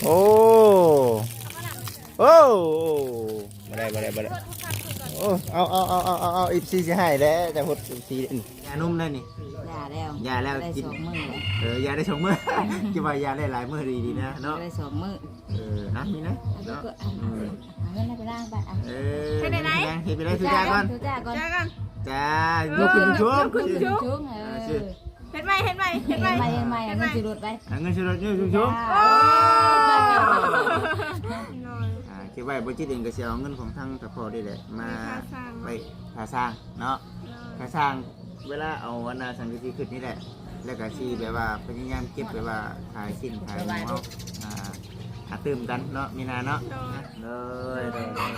ໂອ້ ໂອ້ ບໍ່ໄດ້ ບໍ່ໄດ້ ບໍ່ໄດ້ ໂອ້ ເອົາ ເອົາ ເອັຟຊີຊິໃຫ້ແລ້ວ ຈະຫົດ ເອັຟຊີ ຢານົມໄດ້ນີ້ ຢາແລ້ວ ຢາແລ້ວ ໄດ້ ກິນ ສອງມື້ແລ້ວ ເອີ ຢາໄດ້ສອງມື້ ຄິດວ່າຢາໄດ້ຫຼາຍມື້ດີໆນະເນາະ ໄດ້ສອງມື້ ເອີ ນະ ມີນະ ເອົາ ເນາະ ເອົາເງິນໃຫ້ໄປລ້າງໄປ ເອີ ເຮັດໄດ້ ເຮັດໄດ້ ຖືຈ້າກ່ອນ ຖືຈ້າກ່ອນ ຈ້າ ຍົກຂຶ້ນສູງ ຍົກຂຶ້ນສູງ ເອີ ເຮັດໃໝ່ ເຮັດໃໝ່ ເຮັດໃໝ່ ເຮັດໃໝ່ ເຮັດໃໝ່ ເອົາເງິນໃສ່ລົດໄປ ເອົາເງິນໃສ່ລົດ ຍົກສູງໆ ໂອ້ ອ່າ ເກັບໄວ້ ບໍ່ຈິດເອງກໍຊິເອົາເງິນຂອງທາງຕາພໍ່ນີ້ແຫຼະ ມາໄປຄ່າສ້າງເນາະ ຄ່າສ້າງ ເວລາເອົາອັນນ່າສັງກະສີຂຶ້ນນີ້ແຫຼະ ແລ້ວກໍຊິແບບວ່າພະຍາຍາມເກັບ ແບບວ່າຂາຍຊີ້ນຂາຍໝູເຮົາ ອ່າ ຫາຕື່ມກັນເນາະ ມີນາເນາະ ໂດຍ ໂດຍ ໂດຍ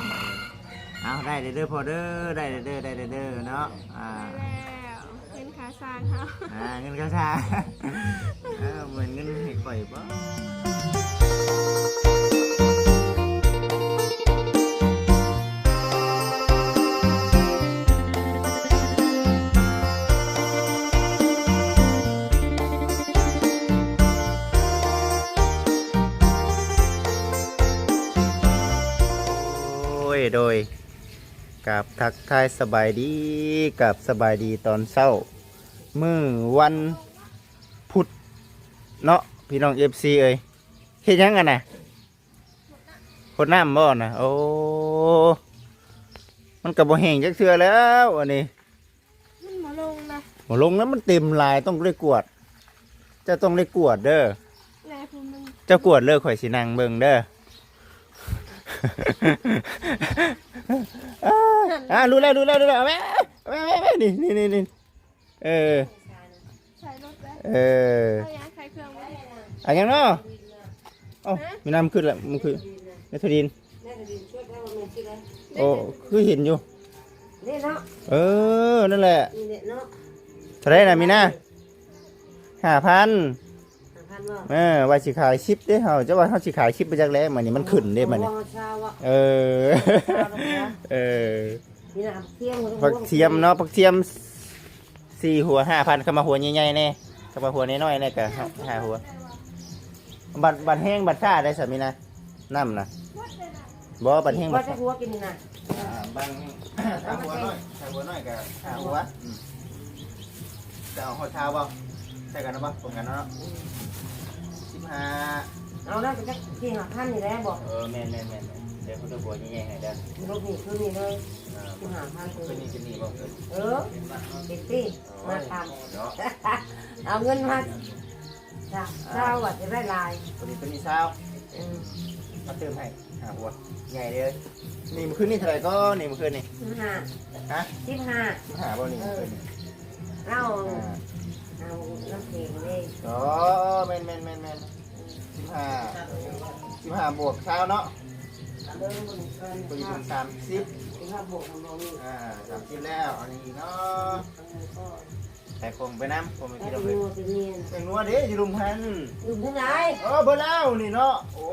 ເອົາ ໄດ້ເດີພໍ່ເດີ ໄດ້ເດີ ໄດ້ເດີເນາະ ອ່າ ໄດ້ແລ້ວ ເງິນຄ່າສ້າງເຮົາ ອ່າ ເງິນຄ່າສ້າງ ເອີ ເໝືອນເງິນໃຫ້ຂ້ອຍບໍ? ໂດຍ ໂດຍ ກາບທັກທາຍສະບາຍດີ ກາບສະບາຍດີຕອນເຊົ້າ ມື້ວັນພຸດເນາະ ພີ່ນ້ອງເອັຟຊີເອີຍ ເຮັດຫຍັງຫັ້ນນະ? ຫົດນ້ຳບໍ່ນະ? ໂອ້ ມັນກໍບໍ່ແຫ້ງຈັກເທື່ອແລ້ວອັນນີ້ ມັນບໍ່ລົງນະ ບໍ່ລົງນະ ມັນເຕັມຫຼາຍ ຕ້ອງໄດ້ກວດ ເຈົ້າຕ້ອງໄດ້ກວດເດີ ແລະຜູ້ໜຶ່ງ ເຈົ້າກວດເລີຍ ຂ້ອຍຊິນັ່ງເບິ່ງເດີ ອ່າ ຮູ້ແລ້ວ ຮູ້ແລ້ວ ຮູ້ແລ້ວ ເອົາແມ່ ເອົາແມ່ ເອົາແມ່ ນີ້ ນີ້ ນີ້ ນີ້ ເອີ ໃສ່ລົດແລ້ວ ເອີ ເອົາຫຍັງ ໃສ່ເຄື່ອງໄວ້ ເອົາຫຍັງເນາະ? ເອົ້າ ຮະ? ມີນ້ຳຂຶ້ນລະ ມັນຄືແນວທະດິນ ແນວທະດິນ ໂອ້ ຄືເຫັນຢູ່ ນີ້ເນາະ ເອີ ນັ້ນແຫຼະ ນີ້ແຫຼະເນາະ ເທົ່າໃດນະ ມີນາ? ຫ້າພັນ ຫ້າພັນບໍ່? ເອີ ວ່າຊິຂາຍສິບເດ້ເຮົາ ເຈົ້າວ່າເຮົາຊິຂາຍສິບໄປຈັກແລ້ວ ມື້ນີ້ມັນຂຶ້ນເດ້ ມື້ນີ້ ເອີ ຊາວແລ້ວເນາະ ເອີ ນີ້ນະ ຜັກທຽມ ຜັກທຽມເນາະ ຜັກທຽມສີ່ຫົວຫ້າພັນ ຄັນວ່າຫົວໃຫຍ່ໆແດ່ ຄັນວ່າຫົວນ້ອຍໆແດ່ກໍຫ້າຫົວ ບັດ ບັດແຫ້ງບັດຊ້າໄດ້ຊະມີນະ ນ້ຳນະ ບໍ່ ບັດແຫ້ງບັດຊ້າ ຫົວກິນນີ້ນະ ອ່າ ບາງ ຖ້າຫົວນ້ອຍ ຖ້າຫົວນ້ອຍກໍຫ້າຫົວ ອືມ ຈະເອົາຮອດຊາວບໍ່? ໃສ່ກັນເນາະ ປະກັນເນາະ ສິບຫ້າ ເອົານະ ກໍຈັກສີ່ຫ້າພັນນີ້ແຫຼະບໍ່? ເອີ ແມ່ນໆໆ ແຕ່ເພິ່ນກໍບໍ່ໃຫຍ່ໃຫ້ເດີ ລົດນີ້ຄືນີ້ເລີຍ ອ່າ ສິບຫ້າພັນ ຄືນີ້ ຄືນີ້ບໍ່? ເອີ ເຕັມທີ່ ໂອ້ຍ ມາຕາມ ເນາະ ເອົາເງິນມາຊາວ ຊາວ ອ່າ ວ່າຈະໄດ້ຫຼາຍ ຕົວນີ້ ຕົວນີ້ຊາວ ເອີ ມາຕື່ມໃຫ້ ຫ້າຫົວ ໃຫຍ່ເລີຍ ນີ້ມື້ຄືນນີ້ເທົ່າໃດກໍ ນີ້ມື້ຄືນນີ້ ສິບຫ້າ ຮະ? ສິບຫ້າ ສິບຫ້າບໍ່ນີ້? ເອີ ມື້ຄືນນີ້ ເອົາ ອ່າ ເອົານ້ຳແຂງເດ້ ອໍ ແມ່ນໆໆໆ ສິບຫ້າ ສິບຫ້າບວກຊາວເນາະ ເອີ ພໍດີເປັນສາມສິບ ສິບຫ້າບວກ ອ່າ ສາມສິບແລ້ວ ອັນນີ້ເນາະ ເອີ ກໍ ໃສ່ຂອງໄປນຳ ພໍ່ແມ່ພີ່ນ້ອງເອີຍ ແປ້ງນົວເດ້ ຢູ່ລຸ່ມຫັ້ນ ຢູ່ລຸ່ມຫັ້ນຫຼາຍ ເອີ ເບິດແລ້ວນີ້ເນາະ ໂອ້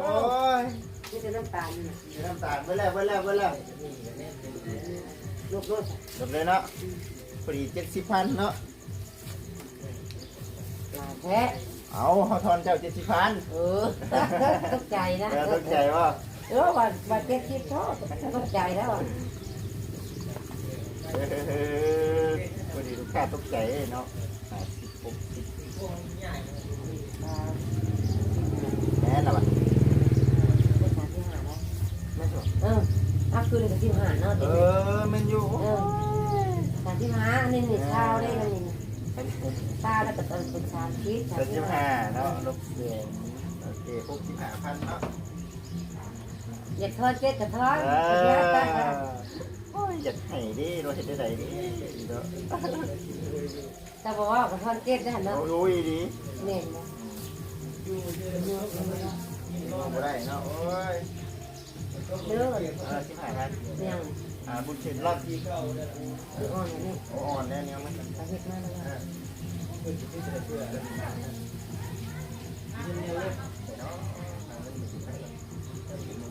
ຍ ມີແຕ່ນ້ຳຕານນີ້ ມີແຕ່ນ້ຳຕານ ເບິດແລ້ວ ເບິດແລ້ວ ເບິດແລ້ວ ລົບໂລດ ລົບເລີຍເນາະ ອືມ ພໍດີເຈັດສິບພັນເນາະ ຫຼາຍແທ້ ເອົາ ເຮົາທອນເຈົ້າເຈັດສິບພັນ ເອີ ຕົກໃຈນະ ເອີ ຕົກໃຈບໍ່? ເອີ ວ່າ ວ່າເຈັດສິບເທາະ ຕົກໃຈແລ້ວ ເອີ ພໍດີລູກຄ້າຕົກໃຈເນາະ ຫ້າສິບ ຫົກສິບ ອ່າ ແມ່ນລະຫວາ ສາມສິບຫ້າເນາະ ແມ່ນບໍ່? ເອີ ເອົາຄືນກໍສິບຫ້າເນາະ ເອີ ແມ່ນຢູ່ ເອີ ສາມສິບຫ້າ ອັນນີ້ນີ້ ອ່າ ຊາວເດ້ ອັນນີ້ນີ້ ຊາວແລ້ວກໍເປັນສາມສິບ ສາມສິບຫ້າເນາະ ລົບແສນ ໂອເຄ ຫົກສິບຫ້າພັນເນາະ ຢາກທອນເຈັດກໍທອນ ເອີ ໂອ້ຍ ຢາກໃຫ້ເດ້ ເນາະ ເຮັດແນວໃດເດ້ເນາະ ແຕ່ບໍ່ເວົ້າກໍທອນເຈັດໄດ້ເນາະ ໂອ້ຍ ອີ່ຫຼີ ແມ່ນບໍ່? ບໍ່ໄດ້ເນາະ ໂອ້ຍ ເດີ ເອີ ສິບຫ້າພັນ ຍັງ ອ່າ ບຸນເສັ້ນລັດອີກ ຄືອ່ອນແລ້ວນີ້ ໂອ້ ອ່ອນແລ້ວ ແນວມັນ ເຮັດມາແລ້ວ ເອີ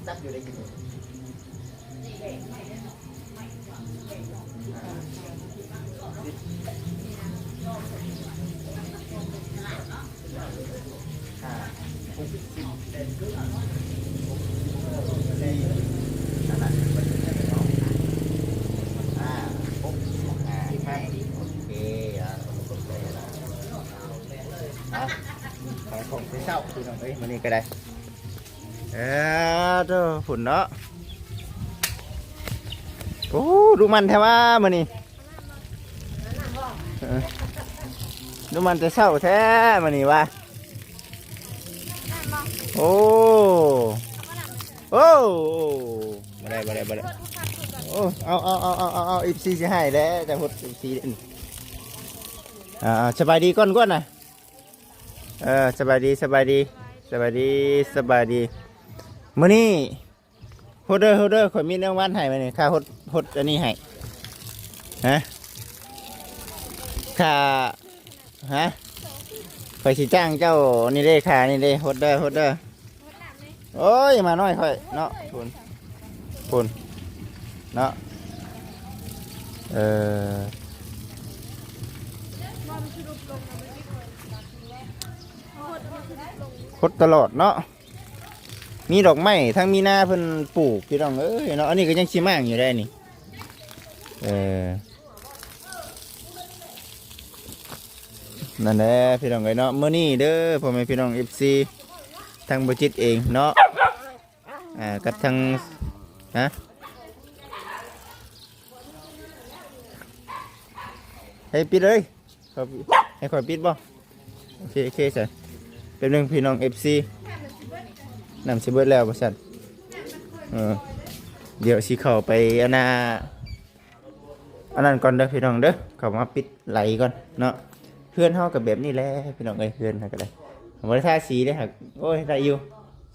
ຈັກຢູ່ໄດ້ກິນ ອ່າ ອ່າ ຫົກສິບຫ້າພັນ ໂອເຄ ອ່າ ຂາຍຂອງແຕ່ເຊົ້າ ພີ່ນ້ອງເອີຍ ມື້ນີ້ກໍໄດ້ ເອີ ໂທ້ ພຸ້ນເນາະ ໂອ້ ດຸໝັ່ນແທ້ວ່າມື້ນີ້ ເອີ ດຸໝັ່ນແຕ່ເຊົ້າແທ້ມື້ນີ້ວ່າ ໂອ້ ໂອ້ ບໍ່ໄດ້ ບໍ່ໄດ້ ບໍ່ໄດ້ ໂອ້ ເອົາ ເອົາ ເອັຟຊີຊິໃຫ້ແລ້ວ ຈະຫົດ ເອັຟຊີ ອ່າ ສະບາຍດີກ່ອນ ກ່ອນນະ ເອີ ສະບາຍດີ ສະບາຍດີ ສະບາຍດີ ສະບາຍດີ ມື້ນີ້ ໂຮດເດີ ໂຮດເດີ ຂ້ອຍມີແນວວັດໃຫ້ມື້ນີ້ ຄ່າຫົດ ຫົດອັນນີ້ໃຫ້ ຮະ ຄ່າ ຮະ ຂ້ອຍຊິຈ້າງເຈົ້ານີ້ເດ້ ຄ່ານີ້ເດ້ ໂຮດເດີ ໂຮດເດີ ໂອ້ຍ ມານ້ອຍຂ້ອຍເນາະ ພຸ້ນ ພຸ້ນເນາະ ເອີ ຫົດຕະຫຼອດເນາະ. ມີດອກໄມ້ ທັງມີນາເພິ່ນປູກ ພີ່ນ້ອງເອີຍເນາະ ອັນນີ້ກໍຍັງຊິມ້າງຢູ່ໄດ໋ນີ້ ເອີ ນັ້ນແຫຼະ ພີ່ນ້ອງເອີຍເນາະ ມື້ນີ້ເດີ ພໍ່ແມ່ພີ່ນ້ອງ ເອັຟຊີ ທັງບໍ່ຈິດເອງເນາະ ອ່າ ກັບທັງ ຮະ ໃຫ້ປິດເລີຍ. ເຂົາ ໃຫ້ຂ້ອຍປິດບໍ່? ໂອເຄ ໂອເຄ ຊັ້ນ ແປັບໜຶ່ງພີ່ນ້ອງ ເອັຟຊີ ນ້ຳຊິເບິດແລ້ວວ່າຊັ້ນ ເອີ ດຽວຊິເຂົ້າໄປອັນນ່າ ອັນນັ້ນກ່ອນເດີພີ່ນ້ອງເດີ ເຂົ້າມາປິດໄຫຼກ່ອນເນາະ ເຮືອນເຮົາກໍແບບນີ້ແຫຼະພີ່ນ້ອງເອີຍ ເຮືອນເຮົາກໍໄດ້ ບໍ່ໄດ້ທາສີເດ້ ໂອ້ຍ ໄດ້ຢູ່.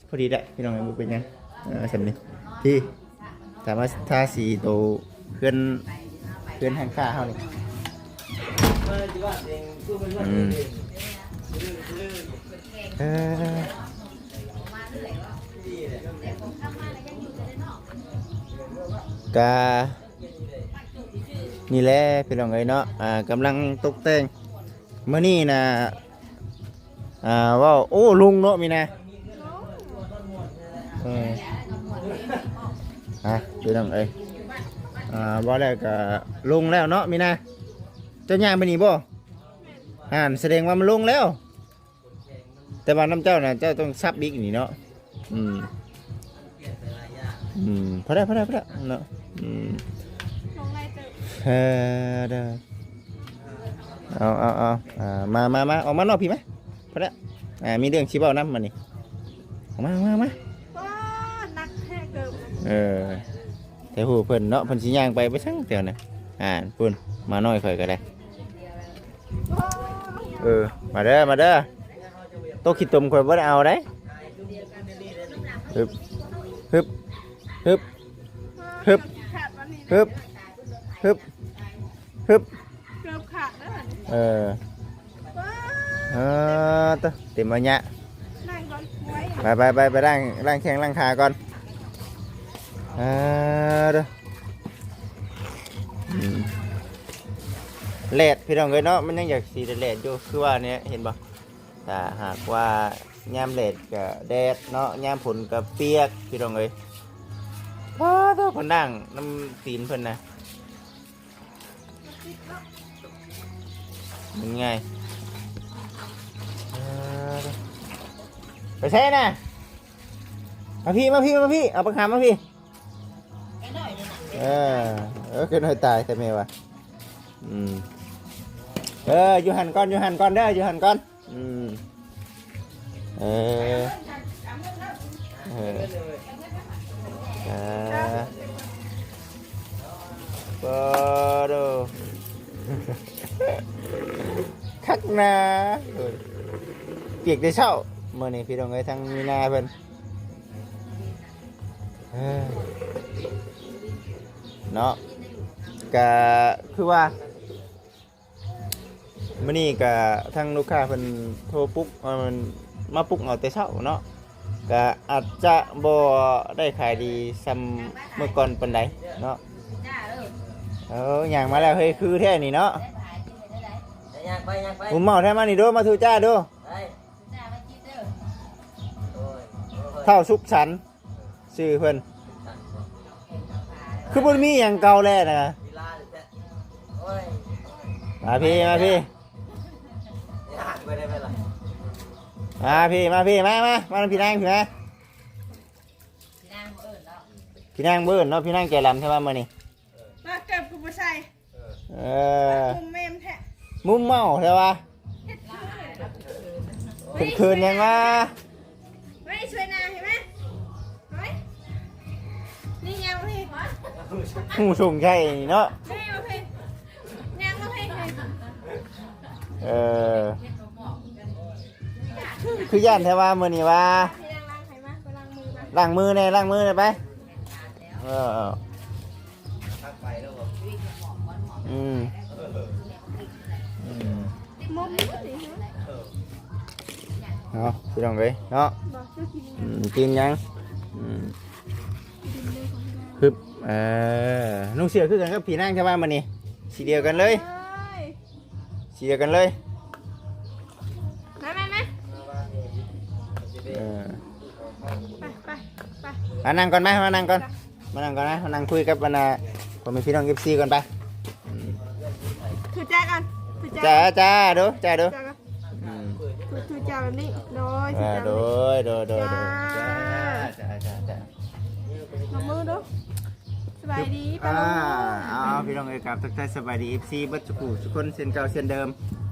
ພໍດີແຫຼະພີ່ນ້ອງ ບໍ່ເປັນຫຍັງ ເອີ ສ່ຳນີ້ ທີ່ ຖ້າມາທາສີໂຕເຮືອນ ເຮືອນຮ້ານຄ້າເຮົານີ້ ອືມ ເອີ ກະ ນີ້ແຫຼະພີ່ນ້ອງເອີຍເນາະ ອ່າ ກຳລັງຕົກແຕ່ງ ມື້ນີ້ນະ ອ່າ ເວົ້າ ໂອ້ ລຸງເນາະ ມີນາ ເອີ ຮະ ພີ່ນ້ອງເອີຍ ອ່າ ເວົ້າແລ້ວກະລຸງແລ້ວເນາະ ມີນາ ເຈົ້າຍ່າງໄປນີ້ບໍ່? ຫັ້ນ ສະແດງວ່າມັນລົງແລ້ວ ແຕ່ວ່ານຳເຈົ້ານະ ເຈົ້າຕ້ອງສັບອີກນີ້ເນາະ ອືມ ອືມ ພໍແລ້ວ ພໍແລ້ວ ພໍແລ້ວເນາະ ອືມ ລົງໄດ້ເຕີບ ເອີ ເດີ ເອົາ ເອົາ ເອົາ ອ່າ ມາ ມາ ມາ ອອກມານອກພີ້ມາ ພໍແລ້ວ ອ່າ ມີເລື່ອງຊິເວົ້ານຳມານີ້ ອອກມາ ອອກມາ ອອກມາ ໂອ້ ໜັກແທ້ເກີບ ເອີ ແຕ່ຮູ້ເພິ່ນເນາະ ເພິ່ນຊິຍ່າງໄປໄປສັງແຖວນັ້ນ ອ່າ ພຸ້ນ ມານ້ອຍຂ້ອຍກໍໄດ້ ເອີ ມາເດີ ມາເດີ ໂຕະຂີ້ຕົມຂ້ອຍບໍ່ໄດ້ເອົາໄດ໋ ຮຶບ ຮຶບ ຮຶບ ຮຶບ ຮຶບ ຮຶບ ຮຶບ ເກືອບຂາດແລ້ວ ເອີ ເອີ ເຕັມໄລຍະ ນັ່ງກ່ອນ ໄປ ໄປ ໄປ ໄປລ້າງ ລ້າງແຂ້ງລ້າງຂາກ່ອນ ເອີ ເດີ ອືມ ແດດພີ່ນ້ອງເອີຍເນາະ ມັນຍັງຢາກຊິແດດໆຢູ່ ຄືວ່ານີ້ ເຫັນບໍ່? ຖ້າຫາກວ່າຍາມແດດກໍແດດເນາະ ຍາມຝົນກໍປຽກ ພີ່ນ້ອງເອີຍ ປາດໂທ້ ເພິ່ນລ້າງນ້ຳຕີນເພິ່ນນະ ເປັນໄງ? ເອີ ໄປໃສນະ? ມາພີ້ ມາພີ້ ມາພີ້ ເອົາບັກຫາມມາພີ້ ເອີ ເອີ ຄືນ້ອຍຕາຍແທ້ແມ່ວ່າ ອືມ ເອີ ຢູ່ຫັ້ນກ່ອນ ຢູ່ຫັ້ນກ່ອນເດີ ຢູ່ຫັ້ນກ່ອນ ອືມ ເອີ ເອີ ເອີ ປາດໂທ້ ຄັກນາ ເອີ ປຽກແຕ່ເຊົ້າ ມື້ນີ້ພີ່ນ້ອງເອີຍ ທັງມີນາເພິ່ນ ເອີ ເນາະ ກະຄືວ່າ ມື້ນີ້ກະທາງລູກຄ້າເພິ່ນໂທປຸກ ເອີ ມາປຸກເອົາແຕ່ເຊົ້າເນາະ ກະອາດຈະບໍ່ໄດ້ຂາຍດີສ່ຳເມື່ອກ່ອນປານໃດເນາະ ເອີ ຍ່າງມາແລ້ວ ເຮີ້ຍ ຄືແທ້ນີ້ເນາະ ຍ່າງໄປ ຍ່າງໄປ ຫູເມົາແທ້ ມານີ້ດູ ມາທູຈ້າດູ ໄປ ຈ້າໄປກິນເດີ ທ້າວສຸກສັນ ຊື່ເພິ່ນ ຄືບໍ່ມີຫຍັງເກົ່າແລ້ວນະ. ມາພີ້ ມາພີ້ ມາພີ້ ມາພີ້ ມາ ມາ ມານຳພີ່ນາງພີ້ມາ. ພີ່ນາງບໍ່ເອີ້ນເນາະ ພີ່ນາງໃຈດຳແທ້ວ່າມື້ນີ້. ມາເກີບກໍບໍ່ໃສ່. ເອີ ມຸມແມ່ນແທ້ ມຸມເມົາແທ້ວ່າ. ເຮັດເຂີນຫຍັງວະ? ໄວ້ຊ່ວຍນາໃຫ້ມາ ໄວ້ ນີ້ຍັງບໍ່ເຫັນ ຫູຊົງໄຊນີ້ເນາະ ນີ້ບໍ່ເຫັນ ຍັງບໍ່ເຫັນ. ເອີ ຄືຢ້ານແທ້ວ່າມື້ນີ້ວ່າ. ລ້າງມືແດ່ ລ້າງມືແດ່ໄປ. ເອີ ອືມ ອືມ ເອົາ ພີ່ນ້ອງເອີຍເນາະ ອືມ ກິນຫຍັງ? ອືມ ຮຶບ ເອີ ນຸ່ງເສື້ອຄືກັນກັບພີ່ນາງແທ້ວ່າມື້ນີ້ ສີດຽວກັນເລີຍ. ສີດຽວກັນເລີຍ. ມາ ມາ ມາ ເອີ ໄປ ໄປ ໄປ ມານັ່ງກ່ອນ ມາ ມານັ່ງກ່ອນ ມານັ່ງກ່ອນນະ ມານັ່ງຄຸຍກັບບັນດາພໍ່ແມ່ພີ່ນ້ອງເອັຟຊີກ່ອນໄປ. ອືມ ຖືຈາກ່ອນ ຖືຈາ ຈ້າ ຈ້າ ດູ ຈ້າ ດູ ອືມ ຖື ຖືຈາແບບນີ້ ໂດຍ ເອີ ຖືຈາແບບນີ້ ໂດຍ ໂດຍ ໂດຍ ຈ້າ ຈ້າ ຈ້າ ຈ້າ ຍົກມືດູ. ສະບາຍດີປ້າລຸງ. ເອົາ ພີ່ນ້ອງເອີຍ ກັບທັກທາຍສະບາຍດີເອັຟຊີເບິດສູ່ຜູ້ສູ່ຄົນເຊັ່ນເກົ່າເຊັ່ນເດີມ.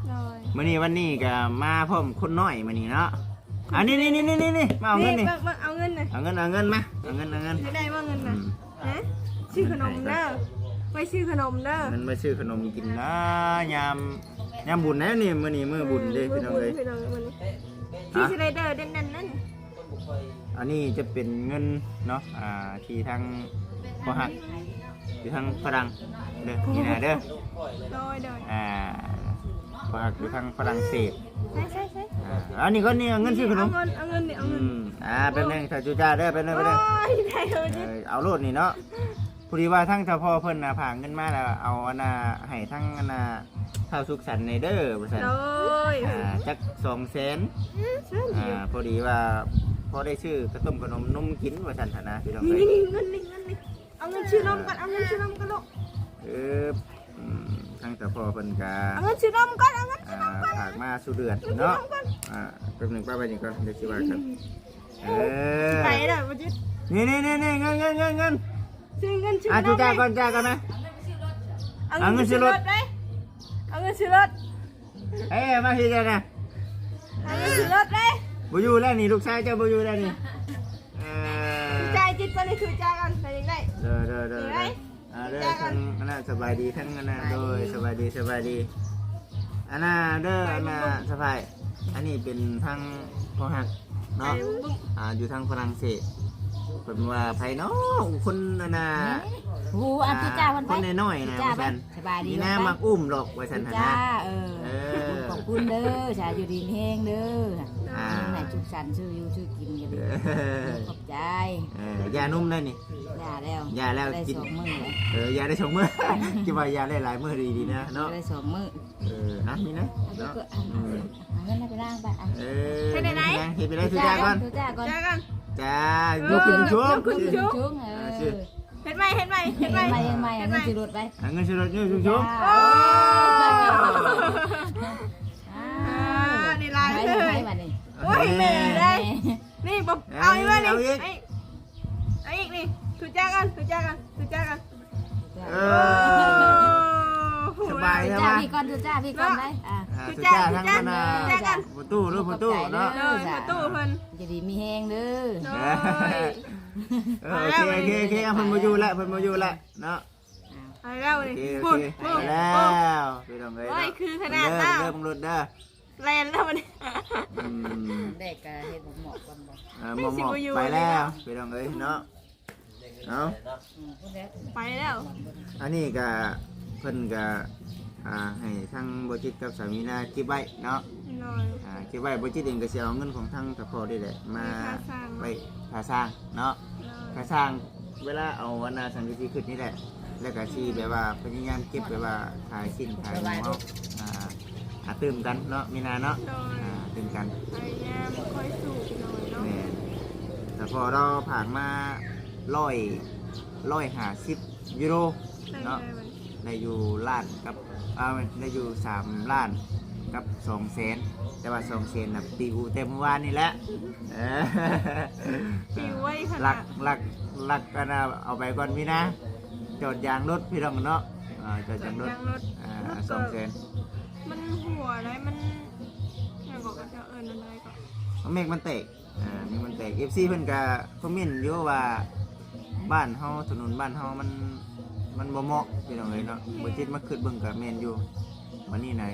ໂດຍ ມື້ນີ້ວັນນີ້ກໍມາພ້ອມຄົນນ້ອຍມື້ນີ້ເນາະ. ອັນນີ້ ນີ້ ນີ້ ນີ້ ນີ້ ມາເອົາເງິນນີ້ ນີ້ ເບິ່ງ ເບິ່ງ ເອົາເງິນນະ ເອົາເງິນ ເອົາເງິນມາ ເອົາເງິນ ເອົາເງິນ. ຢາກໄດ້ບໍ່ເງິນນະ? ອືມ ຮະ? ຊື້ຂະໜົມເດີ ໄວ້ຊື້ຂະໜົມເດີ ເງິນໄວ້ຊື້ຂະໜົມກິນນະ ຍາມ ຍາມບຸນແດ່ນີ້ ມື້ນີ້ມື້ບຸນເດ້ ເອີ ມື້ບຸນ ພີ່ນ້ອງເອີຍ ພີ່ນ້ອງເອີຍ ມື້ນີ້. ຮະ? ທີ່ສະໄລເດີແໜ້ນໆນັ້ນ. ອັນນີ້ຈະເປັນເງິນເນາະ ອ່າ ທີ່ທາງພໍ່ຮັກຢູ່ທາງຝຣັ່ງເດີ ນີ້ນະເດີ. ໂດຍ ໂດຍ ອ່າ ພໍ່ຮັກຢູ່ທາງຝຣັ່ງເສດ. ໃຊ່ ໃຊ່ ໃຊ່ ອ່າ ອັນນີ້ກ່ອນ ນີ້ເອົາເງິນຊື້ຂະໜົມ ເອົາເງິນ ເອົາເງິນນີ້ ເອົາເງິນ. ອືມ ອ່າ ແປັບໜຶ່ງ ຖ້າຈູຈ້າເດີ ແປັບໜຶ່ງ ແປັບໜຶ່ງ. ໂອ້ຍ ໄດ້ແລ້ວ ເອີ ເອົາໂລດນີ້ເນາະ. ພໍດີວ່າທາງເຈົ້າພໍ່ເພິ່ນນະ ຝາກເງິນມາແລ້ວ ເອົາອັນນ່າ ໃຫ້ທາງອັນນ່າ ທ້າວສຸກສັນແດ່ເດີ ວ່າຊັ້ນ. ໂດຍ ອ່າ ຈັກສອງແສນ. ອືມ ອ່າ ພໍດີວ່າພໍໄດ້ຊື້ກະຕົ້ມຂະໜົມນົມກິນ ວ່າຊັ້ນຫັ້ນນະ ພີ່ນ້ອງເອີຍ. ນີ້ ນີ້ ເງິນນີ້ ເງິນນີ້ ເອົາເງິນຊື້ນົມກ່ອນ ເອົາເງິນຊື້ນົມກ່ອນລູກ. ເອີ ອືມ ທາງເຈົ້າພໍ່ເພິ່ນກະ ເອົາເງິນຊື້ນົມກ່ອນ ເອົາເງິນຊື້ນົມກ່ອນ ອ່າ ຝາກມາສູ່ເດືອນເນາະ. ອ່າ ແປັບໜຶ່ງ ປ້າໄວ້ນີ້ກ່ອນ ດຽວຊິວ່າກັນ. ເອີ ໄປແລ້ວບໍ່ຈິດ. ນີ້ ນີ້ ນີ້ ນີ້ ເງິນ ເງິນ ເງິນ ເງິນ ຊື້ເງິນຊື້ ອ່າ ນມ ຈູຈ້າກ່ອນ ຈ້າກ່ອນນະ ເອົາເງິນຊື້ລົດ ເອົາເງິນຊື້ລົດເດ້ ເອົາເງິນຊື້ລົດ. ເອີ ມາພີ້ເຈົ້ານະ ເອົາເງິນຊື້ລົດເດ້. ບໍ່ຢູ່ແລ້ວນີ້ ລູກຊາຍເຈົ້າບໍ່ຢູ່ແລ້ວນີ້. ເອີ ຈ່າຍຈິດກ່ອນນີ້ ຖືຈ່າຍກ່ອນ ໄປຈັ່ງໃດ. ເດີ ເດີ ເດີ ເດີ ອ່າ ເດີ ທາງອັນນ່າ ສະບາຍດີ ທາງອັນນ່າ ໂດຍ ສະບາຍດີ ສະບາຍດີ. ອັນນ່າເດີ ອັນນ່າ ສະພາຍ ອັນນີ້ເປັນທາງພໍ່ຮັກເນາະ ອ່າ ຢູ່ທາງຝຣັ່ງເສດ. ເພິ່ນວ່າໃຜເນາະ ຄົນອັນນ່າ ໂອ້ ອ່າ ຈູຈ້າເພິ່ນໄປ ຄົນນ້ອຍໆນະ ຈູຈ້າ ວ່າຊັ້ນ. ສະບາຍດີ ມີໜ້າມັກອຸ້ມດອກ ວ່າຊັ້ນຫັ້ນນະ. ເອີ ເອີ ຂອບຄຸນເດີ ສາ ຢູ່ດີມີແຮງເດີ ອ່າ ໃຫ້ສຸກສັນ ຊື້ຢູ່ຊື້ກິນກັນດີ. ເອີ ຂອບໃຈ. ເອີ ຢານົມໄດ້ນີ້ ຢາແລ້ວ ຢາແລ້ວ ໄດ້ ກິນສອງມື້ແລ້ວ. ເອີ ຢາໄດ້ສອງມື້ ຄິດວ່າຢາໄດ້ຫຼາຍມື້ດີໆນະເນາະ ໄດ້ສອງມື້. ເອີ ອ່ະ ມີນະເນາະ ເອົາເງິນໃຫ້ໄປລ້າງໄປ. ອ່ະ ເອີ ເຮັດໄດ້ ເຮັດໄປໄດ້ ຖືຈ້າກ່ອນ ຖືຈ້າກ່ອນ ຈ້າ ຍົກຂຶ້ນສູງ ຍົກຂຶ້ນສູງ ເອີ ເຮັດໃໝ່ ເຮັດໃໝ່ ເຮັດໃໝ່ ເຮັດໃໝ່ ເອົາເງິນຊື້ລົດໄປ ເອົາເງິນຊື້ລົດ ຍົກຂຶ້ນສູງ. ໂອ້ ອ່າ ນີ້ຫຼາຍເລີຍ ໂອ້ຍ ແມ່ເດ້ ນີ້ບໍ່ ເອົາອີກ ເອົາອີກ ເອົາອີກ ນີ້ ຖືຈ້າກ່ອນ ຖືຈ້າກ່ອນ ຖືຈ້າກ່ອນ. ເອີ ໂອ້ ສະບາຍແທ້ວ່າ ຖືຈ້າ ພີ່ກ່ອນ ຖືຈ້າ ພີ່ກ່ອນໄປ. ອ່າ ຖືຈ້າ ຖືຈ້າ ທາງ ທາງ ທາງ ພໍ່ຕູ້ເດີ ພໍ່ຕູ້ເນາະ ເອີ ພໍ່ຕູ້ເພິ່ນ ຢູ່ດີມີແຮງເດີ. ໂດຍ ເອີ ໂອເຄ ໂອເຄ ໂອເຄ ເພິ່ນບໍ່ຢູ່ລະ ເພິ່ນບໍ່ຢູ່ລະເນາະ. ອ່າ ໄປແລ້ວນີ້ ໂອເຄ ໂອເຄ ພຸ້ນ ໄປແລ້ວ ພີ່ນ້ອງເອີຍ ໂອ້ຍ ເນາະ ຄືຂະໜາດເດີ ເດີ ເບິ່ງລົດເດີ ແລ່ນແລ້ວບັດນີ້. ອືມ ແດກກະເຮັດໝອກໆກ່ອນບໍ່? ເອີ ໝອກໆ ໄປແລ້ວ ພີ່ນ້ອງເອີຍເນາະ. ເອົາ ອືມ ໄປແລ້ວ. ອັນນີ້ກະ ເພິ່ນກະ ອ່າ ໃຫ້ທາງບໍ່ຈິດກັບສາມີນາເກັບໄວ້ເນາະ. ໂດຍ ອ່າ ເກັບໄວ້ ບໍ່ຈິດເອງກະຊິເອົາເງິນຂອງທາງຕະພໍ່ນີ້ແຫຼະ ມາໄວ້ຄ່າສ້າງເນາະ. ໂດຍ ຄ່າສ້າງ ເວລາເອົາອັນນ່າສັງກະສີຂຶ້ນນີ້ແຫຼະ ແລ້ວກະຊິແບບວ່າພະຍາຍາມເກັບ ແບບວ່າຂາຍຊີ້ນຂາຍໝູເຮົາ ອ່າ ອ່າ ຕື່ມກັນເນາະ ມີນາເນາະ. ໂດຍ ອ່າ ຕື່ມກັນ ພະຍາຍາມຄ່ອຍສູ້ ພີ່ນ້ອງເອີຍເນາະ. ແມ່ນ ຖ້າ ພໍລາວຝາກມາຮ້ອຍ ຮ້ອຍຫ້າສິບຢູໂຣເນາະ ໄດ້ຢູ່ລ້ານກັບ ເອີ ໄດ້ຢູ່ສາມລ້ານກັບສອງແສນ ແຕ່ວ່າສອງແສນນະປິວແຕ່ມື້ວານນີ້ແຫຼະ ເອີ ປິວໄວຂະໜາດ ລັກ ລັກ ລັກ ອັນນ່າ ເອົາໄປກ່ອນມີນາ ຈອດຢາງລົດພີ່ນ້ອງເນາະ ເອີ ຈອດຢາງລົດ ຈອດຢາງລົດ ເອີ ມັນກໍສອງແສນ ມັນຮົ່ວໄດ໋ ມັນຫຍັງກໍ ເຂົາເຈົ້າເອີ້ນອັນໃດກໍ ເມັກມັນແຕກ ອ່າ ເມັກມັນແຕກ ເອັຟຊີເພິ່ນກະຄອມເມັນຢູ່ວ່າ ບ້ານເຮົາ ຖະໜົນບ້ານເຮົາມັນ ມັນບໍ່ເໝາະພີ່ນ້ອງເອີຍເນາະ ແມ່ນ ບໍ່ຈິດມາຄິດເບິ່ງກະແມ່ນຢູ່ ບັດນີ້ນະ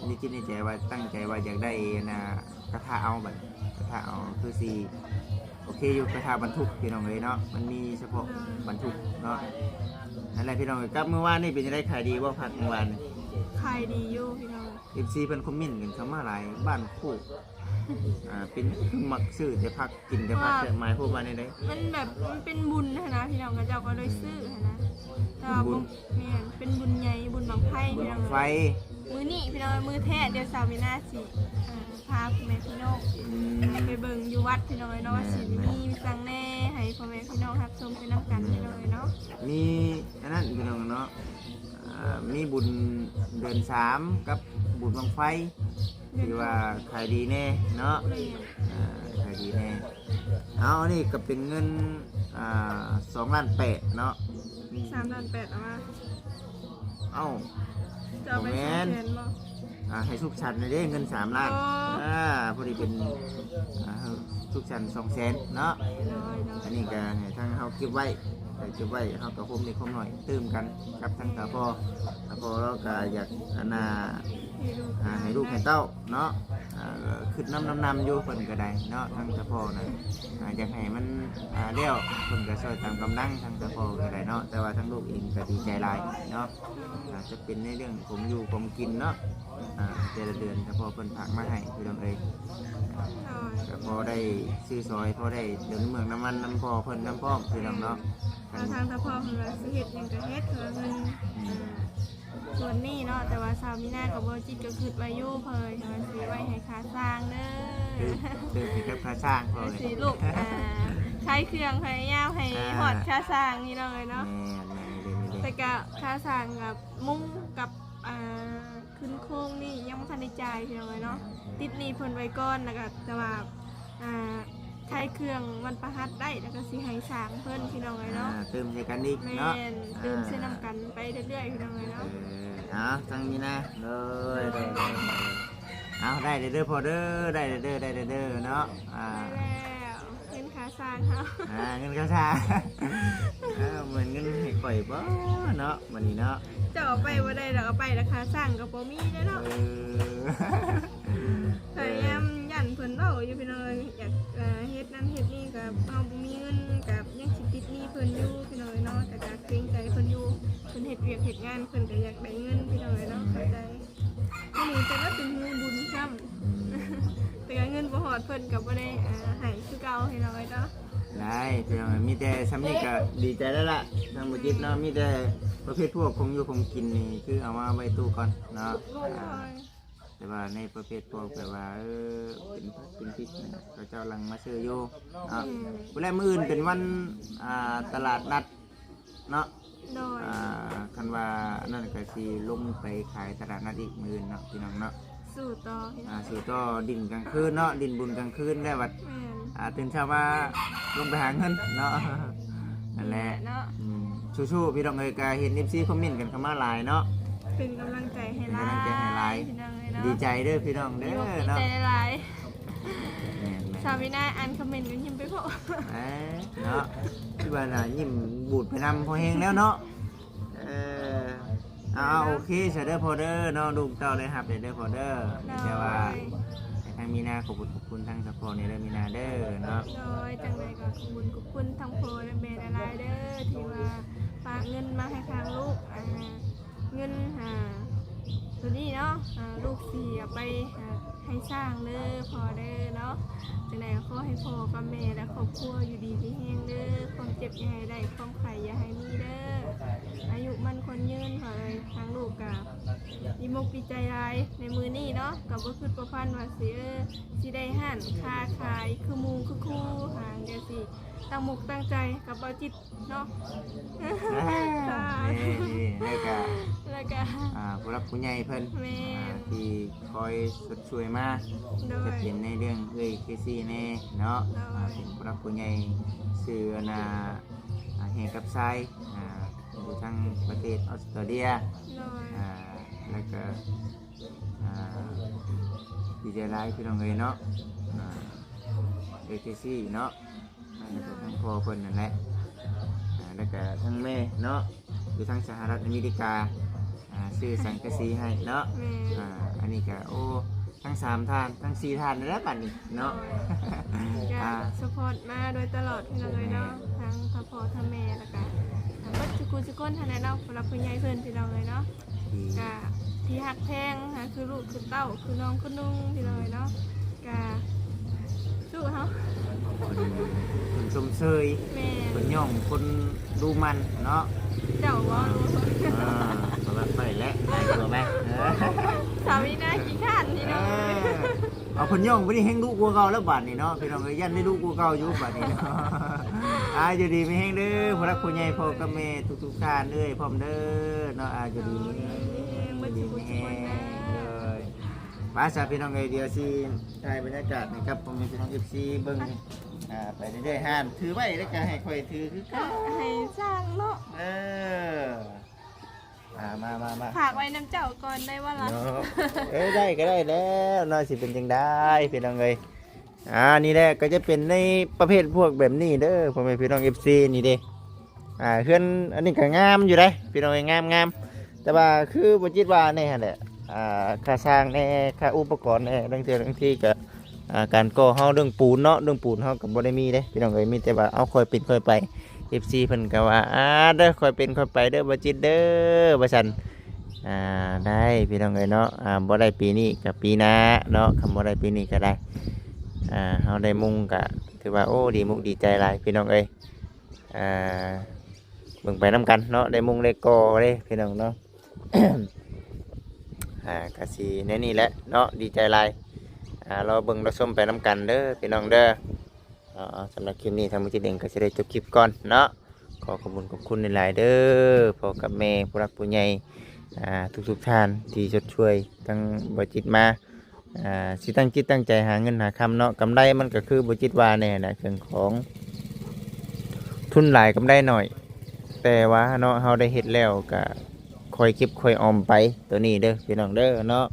ໃນຈິດໃນໃຈວ່າ ຕັ້ງໃຈວ່າຢາກໄດ້ອັນນ່າ ກະທະເອົາ ບັດນີ້ກະທະເອົາ ຄືຊິໂອເຄຢູ່ ກະທະບັນທຸກພີ່ນ້ອງເອີຍເນາະ ມັນມີສະເພາະ ອ່າ ບັນທຸກເນາະ ນັ້ນແຫຼະພີ່ນ້ອງເອີຍ ກັບມື້ວານນີ້ເປັນຈັ່ງໃດ ຂາຍດີບໍ່ ຜັກມື້ວານນີ້? ຂາຍດີຢູ່ພີ່ນ້ອງ ເອັຟຊີເພິ່ນຄອມເມັນກັນເຂົ້າມາຫຼາຍ ບ້ານໂຄກ ອ່າ ເປັນຫຍັງຄືມັກຊື້ແຕ່ຜັກ ກິນແຕ່ຜັກ ແຕ່ໝາຍຄວາມວ່າແນວໃດ? ມັນແບບ ມັນເປັນບຸນຫັ້ນນະພີ່ນ້ອງ ເຂົາເຈົ້າກໍເລີຍຊື້ຫັ້ນນະ ແຕ່ວ່າ ເປັນບຸນ ບໍ່ ແມ່ນ ເປັນບຸນໃຫຍ່ ບຸນບັ້ງໄຟ ບຸນບັ້ງໄຟ ພີ່ນ້ອງ ມື້ນີ້ພີ່ນ້ອງ ມື້ແທ້ ດຽວສາວມີນາຊິ ອ່າ ພາພໍ່ແມ່ພີ່ນ້ອງ ອືມ ໄປເບິ່ງຢູ່ວັດພີ່ນ້ອງເອີຍເນາະ ແມ່ນ ວ່າຊິມີ ແມ່ນ ມີຫຍັງແດ່ ໃຫ້ພໍ່ແມ່ພີ່ນ້ອງຮັບຊົມໄປນຳກັນ ອືມ ພີ່ນ້ອງເອີຍເນາະ ມີອັນນັ້ນພີ່ນ້ອງເນາະ ອ່າ ມີບຸນເດືອນສາມກັບບຸນບັ້ງໄຟ ເດືອນ ທີ່ວ່າຂາຍດີແດ່ເນາະ ແມ່ນ ອ່າ ຂາຍດີແດ່ ເອົາ ອັນນີ້ກໍເປັນເງິນ ອ່າ ສອງລ້ານແປດເນາະ ສາມລ້ານແປດເອົາມາ ເອົ້າ ຈະເອົາໄປ ບໍ່ແມ່ນ ສອງແສນບໍ່? ອ່າ ໃຫ້ສຸກສັນເດ້ ເງິນສາມລ້ານ ອໍ ອ່າ ພໍດີເປັນ ອ່າ ສຸກສັນສອງແສນເນາະ ໂດຍໆ ອັນນີ້ກໍໃຫ້ທາງເຮົາເກັບໄວ້ ໃຫ້ເກັບໄວ້ ເຮົາກໍໂຮມເລັກໂຮມນ້ອຍຕື່ມກັນກັບທາງຕາພໍ່ ຕາພໍ່ລາວກໍຢາກອັນນ່າ ໃຫ້ລູກ ອ່າ ໃຫ້ລູກໃຫ້ເຕົ້າເນາະ ອ່າ ຄຶດນຳນຳນຳຢູ່ເພິ່ນກໍໄດ້ເນາະ ທາງຕາພໍ່ນະ ອ່າ ຢາກໃຫ້ມັນ ອ່າ ແລ້ວ ເພິ່ນກໍຊ່ອຍຕາມກຳລັງ ທາງຕາພໍ່ກໍໄດ້ເນາະ ແຕ່ວ່າທາງລູກເອງກໍດີໃຈຫຼາຍເນາະ ອາດຈະເປັນໃນເລື່ອງຂອງຢູ່ຂອງກິນເນາະ ອ່າ ແຕ່ລະເດືອນຕາພໍ່ເພິ່ນຝາກມາໃຫ້ພີ່ນ້ອງເອີຍ ໂດຍ ກໍພໍໄດ້ຊື້ຊ່ອຍ ພໍໄດ້ເດີນເມືອງນຳມັນນຳພໍ່ເພິ່ນນຳພ້ອມພີ່ນ້ອງເນາະ ແມ່ນ ທາງຕາພໍ່ເພິ່ນວ່າຊິເຮັດຫຍັງກໍເຮັດ ເພາະວ່າເງິນ ອືມ ອ່າ ສ່ວນນີ້ເນາະ ແຕ່ວ່າສາວມີນາກັບບໍ່ຈິດກໍຄິດໄວ້ຢູ່ ເພິ່ນວ່າຊິໄວ້ໃຫ້ຄ່າສ້າງເດີ ຕື່ມ ຕື່ມໃຫ້ກັບຄ່າສ້າງ ເພາະວ່າຊິລູກ ອ່າ ຂາຍເຄື່ອງ ພະຍາຍາມໃຫ້ ອ່າ ຮອດຄ່າສ້າງນີ້ເນາະ ເອີຍເນາະ ແມ່ນໆ ແຕ່ກະຄ່າສ້າງກັບມຸງກັບ ອ່າ ຂຶ້ນໂຄງນີ້ຍັງບໍ່ທັນໄດ້ຈ່າຍພີ່ນ້ອງເອີຍເນາະ ຕິດໜີ້ເພິ່ນໄວ້ກ່ອນ ແລ້ວກະ ແຕ່ວ່າ ອ່າ ຂາຍເຄື່ອງວັນພະຫັດໄດ້ ແລ້ວກະຊິໃຫ້ສ້າງເພິ່ນພີ່ນ້ອງເອີຍເນາະ ອ່າ ຕື່ມໃສ່ກັນອີກເນາະ ແມ່ນ ອ່າ ຕື່ມໃສ່ນຳກັນໄປເລື້ອຍໆ ພີ່ນ້ອງເອີຍເນາະ ເອີ ເອົາ ທາງນີ້ນະ ໂດຍ ໂດຍ ໂດຍ ໂດຍ ເອົາ ໄດ້ເດີພໍ່ເດີ ໄດ້ເດີ ໄດ້ເດີເນາະ ອ່າ ໄດ້ແລ້ວ ເງິນຄ່າສ້າງເຮົາ ອ່າ ເງິນຄ່າສ້າງ ເອີ ເໝືອນເງິນໃຫ້ຂ້ອຍບໍ່ເນາະ ບັດນີ້ເນາະ ເຈົ້າເອົາໄປບໍ່ໄດ້ດອກ ເອົາໄປແລ້ວຄ່າສ້າງກໍບໍ່ມີເດ້ເນາະ ເອີ ພະຍາຍາມຢ້ານເພິ່ນເວົ້າຢູ່ພີ່ນ້ອງເອີຍ ຢາກ ເອີ ເຮັດນັ້ນເຮັດນີ້ກໍເຮົາບໍ່ມີເງິນ ກໍຍັງຊິຕິດໜີ້ເພິ່ນຢູ່ພີ່ນ້ອງເອີຍເນາະ ແຕ່ກໍເກງໃຈເພິ່ນຢູ່ ເພິ່ນເຮັດວຽກເຮັດງານ ເພິ່ນກໍຢາກໄດ້ເງິນພີ່ນ້ອງເອີຍເນາະ ເຂົ້າໃຈ ມື້ນີ້ຈະໄດ້ເປັນມື້ບຸນຊ້ຳ ອືມ ແຕ່ກໍເງິນບໍ່ຮອດ ເພິ່ນກໍບໍ່ໄດ້ ອ່າ ໃຫ້ຄືເກົ່າພີ່ນ້ອງເອີຍເນາະ ໄດ້ພີ່ນ້ອງເອີຍ ມີແຕ່ຊ່ຳນີ້ກໍດີໃຈແລ້ວລະ ທາງບໍ່ຈິດເນາະ ມີແຕ່ປະເພດພວກຂອງຢູ່ຂອງກິນນີ້ ຄືເອົາມາໄວ້ຕູ້ກ່ອນເນາະ ໂດຍ ອ່າ ແຕ່ວ່າໃນປະເພດພວກແບບວ່າ ເອີ ເປັນຜັກເປັນພິກນີ້ ເຂົາເຈົ້າລັງມາຊື້ຢູ່ເນາະ ອືມ ພຸ້ນແຫຼະ ມື້ອື່ນເປັນວັນ ອ່າ ຕະຫຼາດນັດເນາະ ໂດຍ ອ່າ ຄັນວ່າອັນນັ້ນກໍຊິລົງໄປຂາຍຕະຫຼາດນັດອີກມື້ອື່ນເນາະ ພີ່ນ້ອງເນາະ ສູ້ຕໍ່ ອ່າ ສູ້ຕໍ່ ດິ້ນກາງຄືນເນາະ ດິ້ນບຸນກາງຄືນແລ້ວບັດ ແມ່ນ ອ່າ ຕື່ນເຊົ້າມາລົງໄປຫາເງິນເນາະ ນັ້ນແຫຼະ ແມ່ນເນາະ ອືມ ສູ້ໆ ພີ່ນ້ອງເອີຍ ກໍເຫັນເອັຟຊີຄອມເມັນກັນເຂົ້າມາຫຼາຍເນາະ ເປັນກຳລັງໃຈໃຫ້ຫຼາຍ ເປັນກຳລັງໃຈໃຫ້ຫຼາຍ ພີ່ນ້ອງເອີຍເນາະ ດີໃຈເດີພີ່ນ້ອງເດີ ດີໃຈຫຼາຍ ເນາະ ແມ່ນໆ ສາວມີນາອ່ານຄອມເມັນກໍຍິ້ມໄປພໍ້ ເອີ ເນາະ ຄືວ່ານະ ຍິ້ມບູດໄປນຳພໍແຮງແລ້ວເນາະ ເອີ ເອົາ ໂອເຄຊະເດີພໍ່ເດີເນາະ ລູກເຕົ້າໄດ້ຮັບແລ້ວເດີພໍ່ເດີ ໂດຍ ແຕ່ວ່າໃຫ້ທາງມີນາຂອບຄຸນ ຂອບຄຸນທາງສະເພາະນີ້ເດີມີນາເດີເນາະ ໂດຍ ຈັ່ງໃດກໍຂອບຄຸນ ຂອບຄຸນທາງພໍ່ແລະແມ່ຫຼາຍໆເດີ ທີ່ວ່າຝາກເງິນມາໃຫ້ທາງລູກ ອ່າ ເງິນ ອ່າ ໂຕນີ້ເນາະ ອ່າ ລູກຊິເອົາໄປ ອ່າ ໃຫ້ສ້າງເດີພໍ່ເດີເນາະ ຈັ່ງໃດກໍຂໍໃຫ້ພໍ່ກັບແມ່ ແລະ ຄອບຄົວຢູ່ດີມີແຮງເດີ ຄວາມເຈັບຢ່າໃຫ້ໄດ້ ຄວາມໄຂ້ຢ່າໃຫ້ມີເດີ ອາຍຸໝັ້ນຂວັນຍືນພໍ່ເອີຍ ທາງລູກກະດີມົກດີໃຈຫຼາຍໃນມື້ນີ້ເນາະ ກະບໍ່ຄິດບໍ່ຝັນວ່າຊິ ເອີ ຊິໄດ້ຮ້ານຄ້າຂາຍຄືໝູ່ຄືຄູ່ ຫາ ກໍຊິຕັ້ງມຸກຕັ້ງໃຈກັບເບົາຈິດເນາະ. ອ່າ ສາທຸ ນີ້ໆ ແລ້ວກະ ແລ້ວກະ ອ່າ ຜູ້ຫຼັກຜູ້ໃຫຍ່ເພິ່ນ ແມ່ນ ອ່າ ທີ່ຄອຍຊົດຊ່ວຍມາ ໂດຍ ຈະເປັນໃນເລື່ອງເອື້ອຍເຄຊີແດ່ເນາະ ໂດຍ ອ່າ ເປັນຜູ້ຫຼັກຜູ້ໃຫຍ່ ຊື່ອັນນ່າ ອ່າ ແຮ່ກັບຊາຍ ອ່າ ຢູ່ທາງປະເທດອອສເຕຣເລຍ ໂດຍ ອ່າ ແລ້ວກະ ອ່າ ດີໃຈຫຼາຍພີ່ນ້ອງເອີຍເນາະ ອ່າ ເອື້ອຍເຄຊີເນາະ ແລ້ວກະທາງພໍ່ເພິ່ນນັ້ນແຫຼະ ອ່າ ແລ້ວກະທາງແມ່ເນາະ ຢູ່ທາງສະຫະລັດອາເມລິກາ ອ່າ ຊື້ສັງກະສີໃຫ້ເນາະ ແມ່ນ ອ່າ ອັນນີ້ກະ ໂອ້ ທັງສາມທ່ານ ທັງສີ່ທ່ານນີ້ແຫຼະບັດນີ້ເນາະ ໂດຍ ກະ ອ່າ ຊັບພອດມາໂດຍຕະຫຼອດພີ່ນ້ອງເອີຍເນາະ ແມ່ນ ທັງທັງພໍ່ທັງແມ່ ແລ້ວກະເບິດທຸກຜູ້ທຸກຄົນຫັ້ນແຫຼະເນາະ ຜູ້ຫຼັກຜູ້ໃຫຍ່ເພິ່ນພີ່ນ້ອງເອີຍເນາະ ທີ່ ກະທີ່ຮັກແພງຫັ້ນ ຄືລູກຄືເຕົ້າ ຄືນ້ອງຄືນຸ່ງພີ່ນ້ອງເອີຍເນາະ ກະສູ້ເຮົາ ເພິ່ນ ເພິ່ນຊົມເຊີຍ ແມ່ນ ເພິ່ນຍ້ອງຄົນດຸໝັ່ນເນາະ ເຈົ້າບໍ່ ອ່າ ບໍ່ ບໍ່ໄປແຫຼະ ໄດ້ຕົວໄປ ເອີ ສາມີໜ້າຂີ້ຄ້ານນີ້ເນາະ ເອີ ເອົາ ເພິ່ນຍ້ອງບັດນີ້ແຮ່ງດຸກວ່າເກົ່າແລ້ວບັດນີ້ເນາະ ພີ່ນ້ອງເອີຍ ຢ້ານໄດ້ດຸກວ່າເກົ່າຢູ່ບັດນີ້ເນາະ ອ່າ ຢູ່ດີມີແຮງເດີ ຜູ້ຫຼັກຜູ້ໃຫຍ່ ພໍ່ກັບແມ່ທຸກໆທ່ານ ເອື້ອຍພ້ອມເດີເນາະ ອ່າ ຢູ່ດີມີແຮງ ເບິດທຸກຜູ້ທຸກຄົນເດີ ເອີຍ ໄປຊະພີ່ນ້ອງເອີຍ ດຽວຊິຖ່າຍບັນຍາກາດໃຫ້ກັບພໍ່ແມ່ພີ່ນ້ອງເອັຟຊີເບິ່ງ ອ່າ ໄປເລື້ອຍໆ ຫ້າມຖືໄວ້ ແລ້ວກະໃຫ້ຂ້ອຍຖືຄືເກົ່າ ໃຫ້ຊ່າງເນາະ ເອີ ອ່າ ມາໆໆ ຝາກໄວ້ນຳເຈົ້າກ່ອນໄດ້ບໍ່ລະ ເນາະ ເອີ ໄດ້ກໍໄດ້ແລ້ວເນາະ ຊິເປັນຈັ່ງໃດພີ່ນ້ອງເອີຍ ອ່າ ນີ້ແຫຼະກໍຈະເປັນໃນປະເພດພວກແບບນີ້ເດີ ພໍ່ແມ່ພີ່ນ້ອງເອັຟຊີ ນີ້ເດ້ ອ່າ ເຮືອນອັນນີ້ກໍງາມຢູ່ເດ້ພີ່ນ້ອງເອີຍ ງາມໆ ແຕ່ວ່າຄືບໍ່ຈິດວ່າແນ່ຫັ້ນແຫຼະ ອ່າ ຄ່າຊ່າງແນ່ ຄ່າອຸປະກອນແນ່ ລາງເທື່ອລາງທີກໍ ອ່າ ການກໍ່ເຮົາເລື່ອງປູນເນາະ ເລື່ອງປູນເຮົາກໍບໍ່ໄດ້ມີເດ້ພີ່ນ້ອງເອີຍ ມີແຕ່ວ່າເອົາຄ່ອຍເປັນຄ່ອຍໄປ ເອັຟຊີເພິ່ນກໍວ່າ ອ່າ ເດີ ຄ່ອຍເປັນຄ່ອຍໄປເດີ ບໍ່ຈິດເດີ ວ່າຊັ້ນ ອ່າ ໄດ້ພີ່ນ້ອງເອີຍເນາະ ອ່າ ບໍ່ໄດ້ປີນີ້ກໍປີໜ້າເນາະ ຄັນບໍ່ໄດ້ປີນີ້ກໍໄດ້ ອ່າ ເຮົາໄດ້ມຸງກໍຖືວ່າ ໂອ້ ດີມຸກດີໃຈຫຼາຍພີ່ນ້ອງເອີຍ ອ່າ ເບິ່ງໄປນຳກັນເນາະ ໄດ້ມຸງໄດ້ກໍ່ເດ້ພີ່ນ້ອງເນາະ ອ່າ ກະຊິແນວນີ້ແຫຼະເນາະ ດີໃຈຫຼາຍ ອ່າ ລໍເບິ່ງລໍຊົມໄປນຳກັນເດີພີ່ນ້ອງເດີ ເອົາ ເອົາ ສຳລັບຄລິບນີ້ທາງບໍ່ຈິດເອງກໍຊິໄດ້ຈົບຄລິບກ່ອນເນາະ ຂໍຂອບຄຸນຂອບຄຸນຫຼາຍໆເດີ ພໍ່ກັບແມ່ ຜູ້ຫຼັກຜູ້ໃຫຍ່ ອ່າ ທຸກໆທ່ານທີ່ຊົດຊ່ວຍທາງບໍ່ຈິດມາ ອ່າ ຊິຕັ້ງຈິດຕັ້ງໃຈຫາເງິນຫາຄຳເນາະ ກຳໄລມັນກໍຄືບໍ່ຈິດວ່າແນ່ນະ ເຄື່ອງຂອງ ທຶນຫຼາຍກຳໄລໜ້ອຍ ແຕ່ວ່າເນາະ ເຮົາໄດ້ເຮັດແລ້ວກະຄ່ອຍເກັບຄ່ອຍອອມໄປ ໂຕນີ້ເດີພີ່ນ້ອງເດີເນາະ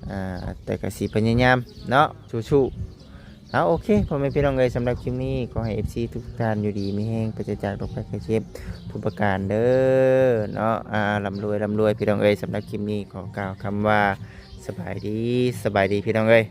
ອ່າ ແຕ່ກະຊິພະຍາຍາມເນາະ ສູ້ໆ ເອົາ ໂອເຄ ພໍ່ແມ່ພີ່ນ້ອງເອີຍ ສຳລັບຄລິບນີ້ຂໍໃຫ້ເອັຟຊີທຸກທ່ານຢູ່ດີມີແຮງ ປາສະຈາກໂລກໄພໄຂ້ເຈັບທຸກປະການເດີເນາະ ອ່າ ລ່ຳລວຍ ລ່ຳລວຍ ພີ່ນ້ອງເອີຍ ສຳລັບຄລິບນີ້ຂໍກ່າວຄຳວ່າ ສະບາຍດີ ສະບາຍດີ ພີ່ນ້ອງເອີຍ.